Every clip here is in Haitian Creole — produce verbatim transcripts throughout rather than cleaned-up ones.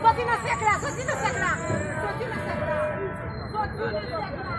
Soti nan sèk la, soti nan sèk la, soti nan sèk la, soti nan sèk la.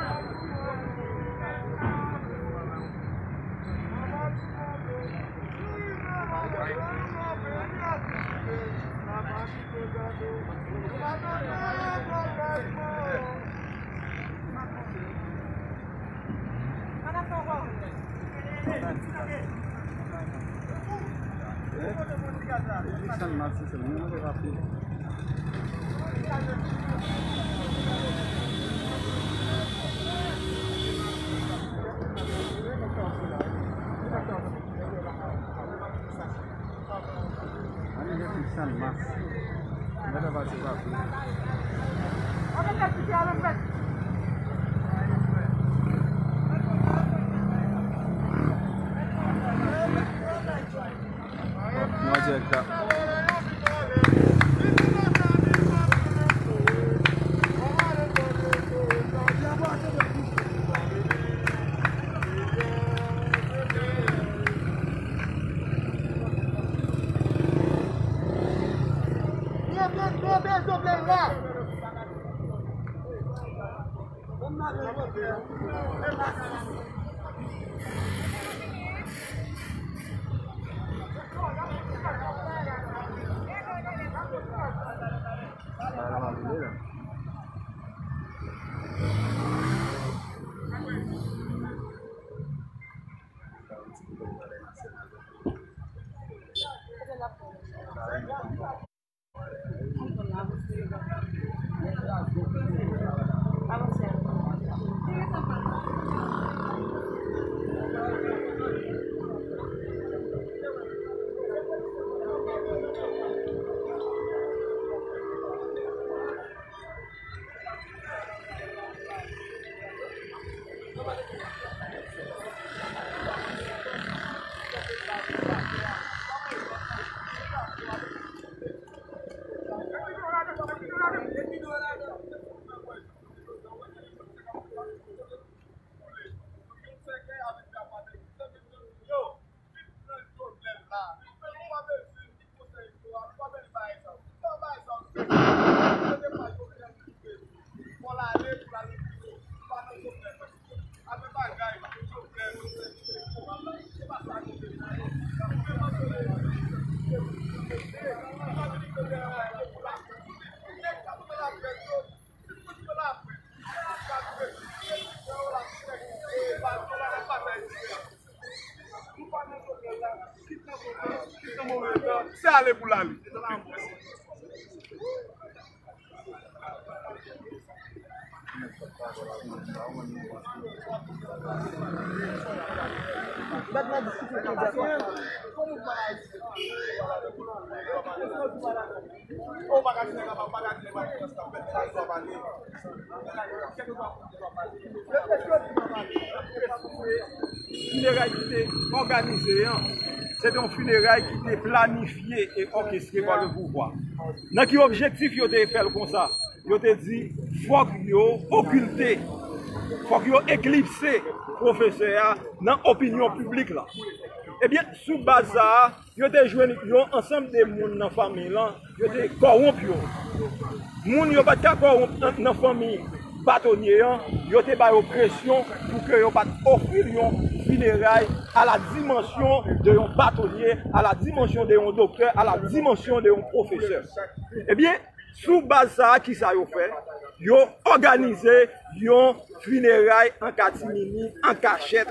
Ann gen ti sanmas. Gade pase pa pou. Mwen dirèk la. Se ale pou l ale. Fineray ki te òganize an, se te yon fineray ki te planifye e òkestre pa le pouvwa. Nan ki objektif yo te fè l konsa? Yo te di, fòk yo okilte, fòk yo eklipse pwofesè a nan opinyon piblik la. Ebyen, sou baz sa a, yo te jwenn yon ansanm de moun nan fanmi lan, yo te kòwonp yo. Moun yo pa t ka kòwonp nan, nan fanmi batonye an, yo te ba yo presyon pou ke yo pa t ofri l yon fineray à la dimension de yon batonye, à la dimension de yon doktè, à la dimension de yon pwofesè. Ebyen, sou baz sa a, kisa yo fè? Yo òganize yon fineray an katimini, an kachèt,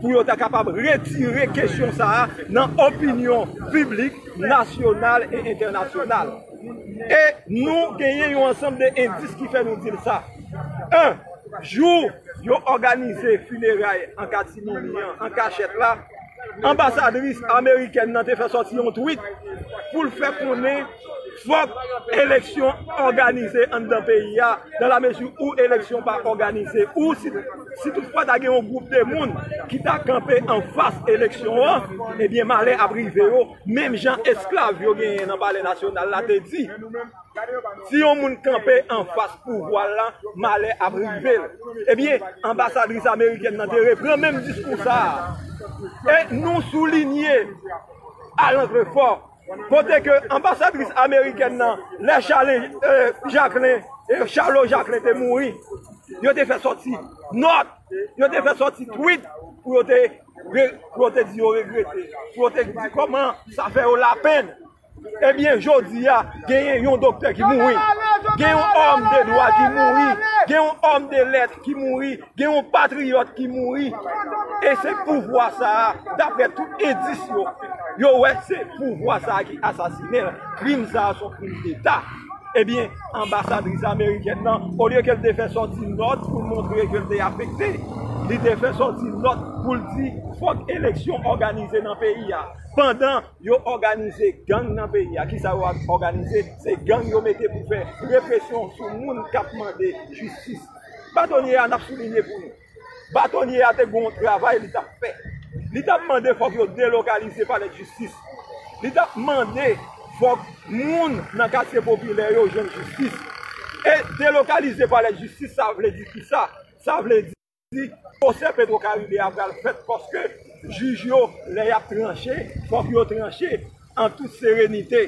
pou yo ta kapab retire kesyon sa a nan opinyon piblik nasyonal e entènasyonal. E nou genyen yon ansanm de endis ki fè nou di l sa. En, jou yo òganize fineray an katimini an, an kachèt la, anbasadris amerikèn nan te fè sòti yon tweet pou l fè konnen Fòk eleksyon òganize anndan peyi a, dans la mesure où eleksyon pa òganize, ou si, si toutfwa ta gen yon gwoup de moun ki ta kanpe anfas eleksyon an, ebyen, malè ap rive yo, menm jan esklav yo genyen nan Palè Nasyonal la te di, si yon moun kanpe anfas pouvwa l la, malè ap rive l. Ebyen, anbasadris amerikèn nan te repran menm diskou sa a. E nou soulinye a l'encre fort, kote ke anbasadris amerikèn nan, lè Charles, eh, Jacquelin, eh, Charlot Jacquelin te mouri, yo te fè sòti nòt, yo te fè sòti tweet pou yo te, re- pou yo te di yo regrete, pou yo te di kòman sa fè yo lapenn. Ebyen, jodi a, genyen yon doktè ki mouri, gen yon òm de dwa ki mouri, gen yon òm de lèt ki mouri, gen yon patriyòt ki mouri. E se pouvwa sa a, daprè tout endis yo, yo wè se pouvwa sa a ki asasinen l. Krim sa a se yon krim deta. Ebyen, anbasadris amerikèn nan, olye ke l te fè sòti nòt pou l montre ke l te afekte, li te fè sòti nòt pou l di fòk eleksyon òganize nan peyi a. Pandan yo òganize gang nan peyi a. Kisa yo òganize? Se gang yo mete pou fè represyon sou moun k ap mande jistis. Batonye a, n ap soulinye pou nou. Batonye a te gen yon travay li t ap fè. Li t ap mande fòk yo delokalize palè jistis. Li t ap mande fòk moun nan katye popilè yo jwenn jistis. E delokalize palè jistis, sa vle di kisa? Sa vle di pwosè Petwokaribe a pral fèt paske jij yo, lè y ap tranche, fòk yo tranche an tout serenite.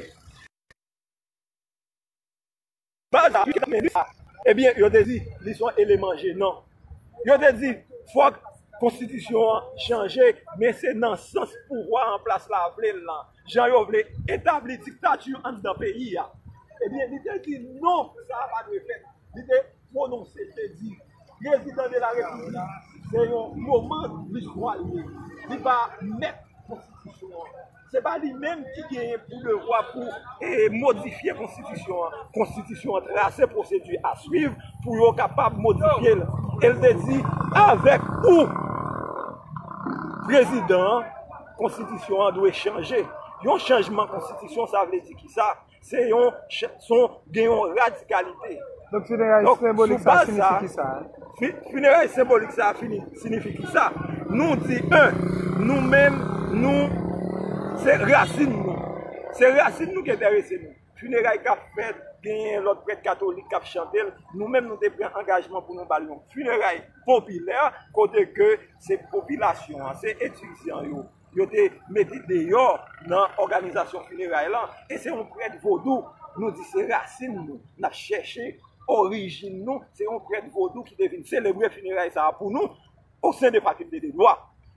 Baz la, ki t ap mennen sa, ebyen, yo te di li se yon eleman jenan. Yo te di fòk konstitisyon an chanje, men se nan sans pouvwa an plas la vle l lan. Jan yo vle etabli diktati anndan peyi a. Ebyen, li te di non, sa a pa dwe fèt. Li te pwononse, li te di, Prezidan de la Repiblik, se yon moman listwa li ye. Li pa mèt konstitisyon an. Se pa li menm ki genyen pou devwa pou, e, modifye konstitisyon an. Konstitisyon an trase pwosedi a swiv pou yo kapab modifye l. E l te di, avèk ou, prezidan an, konstitisyon an dwe chanje. Yon chanjman konstitisyon, sa vle di kisa? Se yon ch- se yon gen yon radikalite. Donk, fineray senbolik sa siyifi kisa? Fi- fineray senbolik sa fini siyifi kisa? Nou di, en, nou menm, nou, se rasin nou. Se rasin nou ki enterese nou. Fineray k ap fèt, genyen lòt prèt katolik k ap chante l. Nou menm, nou te pran angajman pou nou ba l yon fineray popilè, kote ke se popilasyon an, se etidyan yo, yo te mete deyò nan òganizasyon fineray lan. E se yon prèt vodou, nou di se rasin nou, n ap chèche orijin nou, se yon prèt vodou ki te vin selebre fineray sa a pou nou, o sen de fakilte de dwa.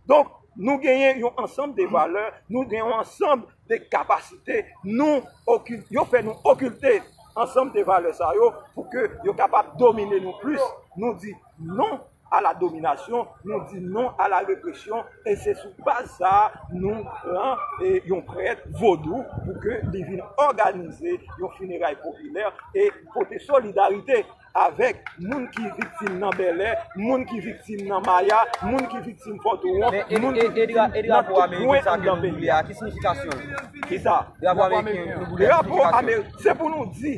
Donk, nou genyen yon ansanm de valè, nou genyen yon ansanm de kapasite, nou okil- yo fè nou okilte ansanm de valè sa yo pou ke yo kapab domine nou plis. Nou di non à la domination, nou di non à la répression, e se sou baz sa a nou pran, e, yon prèt vodou pou ke li vin òganize yon fineray popilè e pote solidarite avèk moun ki viktim nan Bèlè, moun ki viktim nan Maya, moun ki viktim Fòtowon, moun ki viktim nan tout kwen anndan peyi a. Ki siyifikasyon? Kisa? Drapo ameriken, nou boule, ki siyifikasyon? Se pou nou di,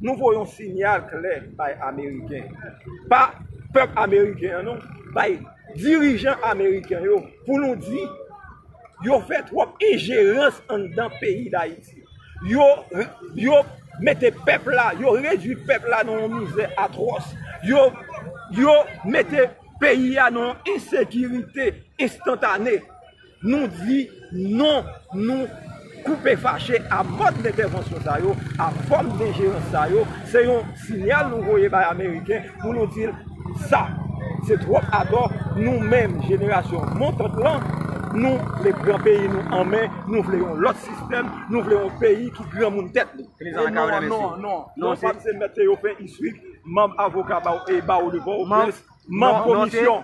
nou voye yon siyal klè bay Ameriken, pa pèp ameriken an non, bay dirijan ameriken yo, pou nou di, yo fè twòp enjerans anndan peyi Dayiti. Yo, yo mete pèp la, yo redui pèp la nan yon mizè atwòs. Yo, yo mete peyi a nan yon ensekirite enstantane. Nou di non, nou koupe fache a mòd dentèvansyon sa yo, a fòm denjerans sa yo. Se yon siyal nou voye bay Ameriken pou nou di l sa. Se twòp atò, nou menm, jenerasyon montant lan, nou vle pran peyi nou an men, nou vle yon lòt sistèm, nou vle yon peyi ki granmoun tèt li. Non, non, non, non, non, pa m se mèt Théophin Iswick, manm avoka Barreau de Port-au-Prince, manm komisyon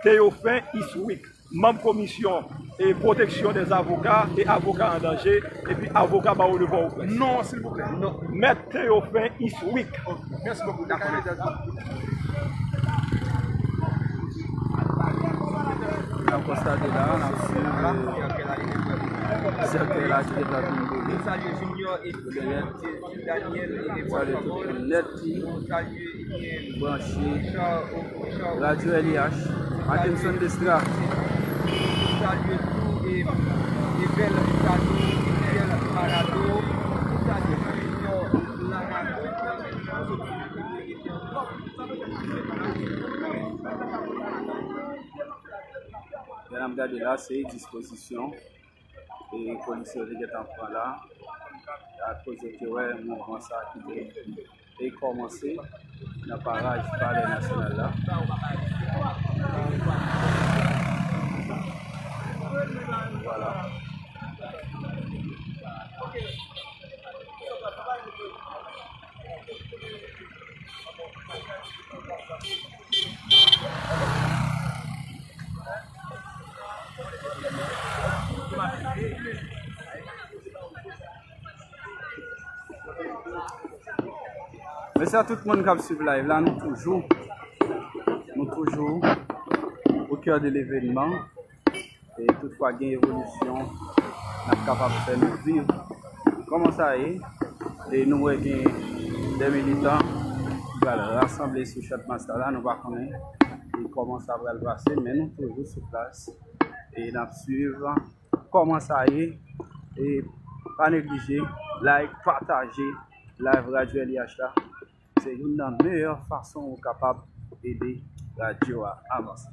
Théophin Iswick, manm komisyon e pwoteksyon dè avoka e avoka an danje, epi avoka Barreau de Port-au-Prince. Non, silvouplè. Non. Mèt Théophin Iswick. Mèsi bokou. Dakò, mèsi. N ap konstate la, n ap swiv, e, sèkèy la ki te pral tonbe. Nou salye Junior e Daniel e Paul Fabol. Nou salye, eh, branche Radyo L I H, Mackenson Destra. Nou salye tou, eh, Evel Ricardo, Evel Parado. Nou salye Junior Larato. Jan n ap gade la, se dispozisyon e polis yo te gentan pran la, akoz yo te wè mouvman sa ki te, te kòmanse nan paraj Palè Nasyonal la. Vwala. Mèsi a tout moun k ap swiv live la. Nou toujou, nou toujou au cœur de l'événement. E tout fwa gen evolisyon, n ap kapab fè nou viv kòman sa ye. E nou wè gen de militan ki pral rasanble sou Chadmas la, nou pa konnen e kòman sa pral pase, men nou toujou sou plas. E n ap swiv kòman sa ye. E pa neglije like, pataje live Radyo L I H la. Se youn nan meyè fason ou kapab ede radyo a avanse.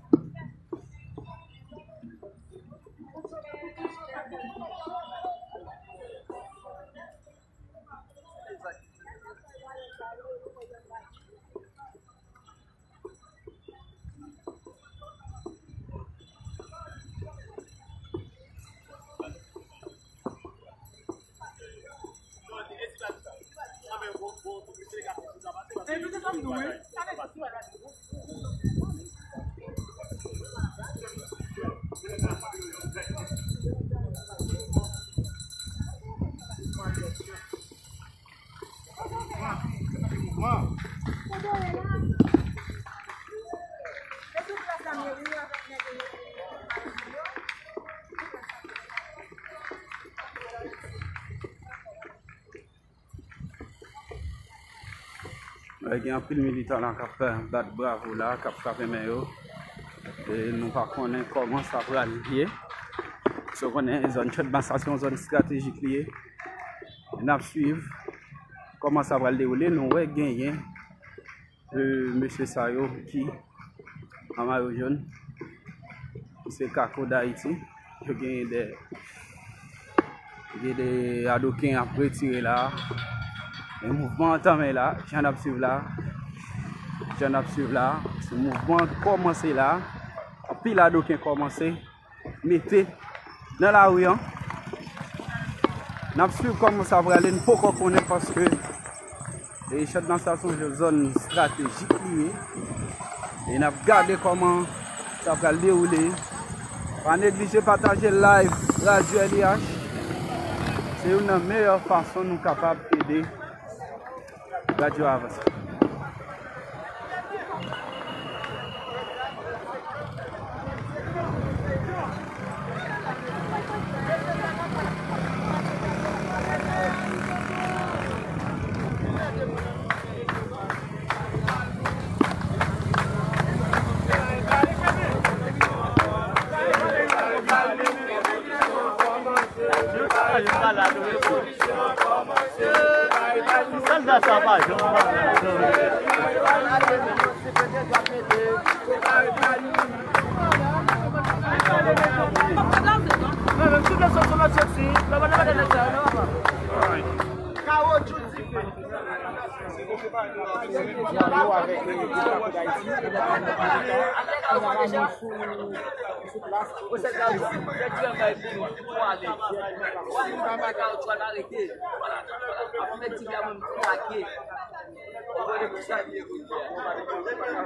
Gen anpil militan la k ap bat bravo la, k ap frape men yo. E nou pa konnen kòman sa pral ye. Paske w konnen zòn Chadmas sa se yon zòn estratejik li ye. N ap swiv kòman sa pral dewoule. Nou wè genyen, e, mesye sa yo ki an mayo jòn, se Kako Dayiti. Yo genyen de, genyen de adoken ap retire la. Men mouvman an tanmen la, jan n ap swiv la. Jan n ap swiv la, se mouvman an kòmanse la. Anpil adoken kòmanse mete nan lari an. N ap swiv kòman sa prale, n poko konnen paske, e, Chadmas sa se yon zòn estratejik li ye. E n ap gade kòman sa pral dewoule. Pa neglije pataje live Radyo L I H. Se youn nan meyè fason nou kapab ede radyo a avanse. Sòlda sa pa janm mache.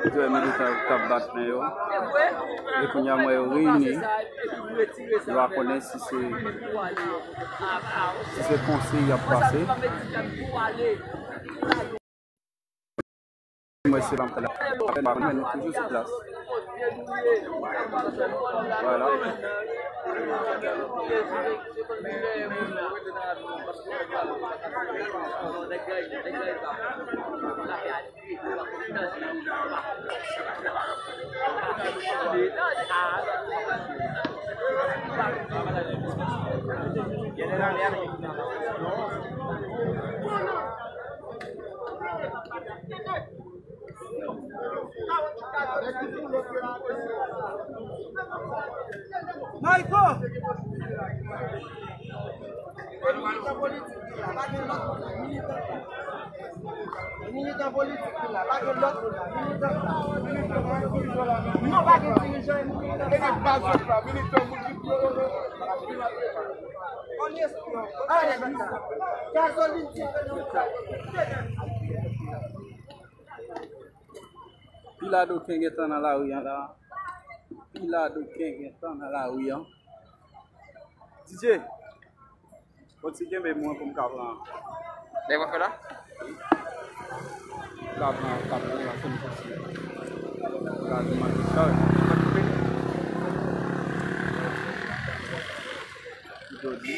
Plizyè militan k ap bat men yo. E kounye a, m wè yo reyini. Yo pa konnen si se, si se konsiy y ap pase. Mesye, pa m fè la. Apèn pa konn, men nou toujou sou plas. Vwala. Mayko! Militan politik ki la, pa gen lòt moun la, militan. Non, pa gen dirijan, e militan. E gen baz la, militan, moun ki. An espri, an espri. Gazolin, ti. Pil a doken gentan nan lari an la. Pil a doken gentan nan lari an. D J, kontinye kenbe mwen pou m ka pran. Lè w ap fè la? Pou m ka pran, pou m ka pran yon sèl kote. Gaz mwen ki chaj. Jodi.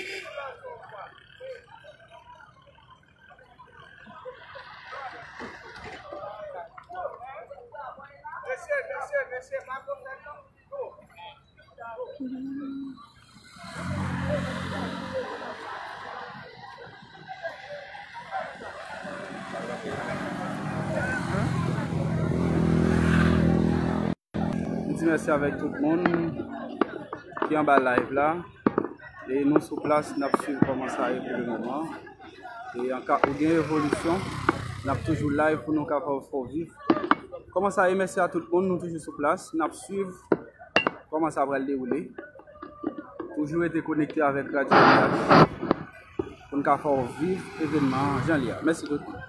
M di mèsi avèk tout moun ki anba live la. E nou sou plas, n ap swiv kòman sa ye pou le moman. E an ka ou gen evolisyon, n ap toujou live pou nou kapab fè w viv kòman sa ye. Mèsi a tout moun, nou toujou sou plas, n ap swiv kòman sa pral dewoule. Toujou rete konekte avèk Radyo Mirak pou n ka fè w viv evènman an jan l ye a. Mèsi tout moun.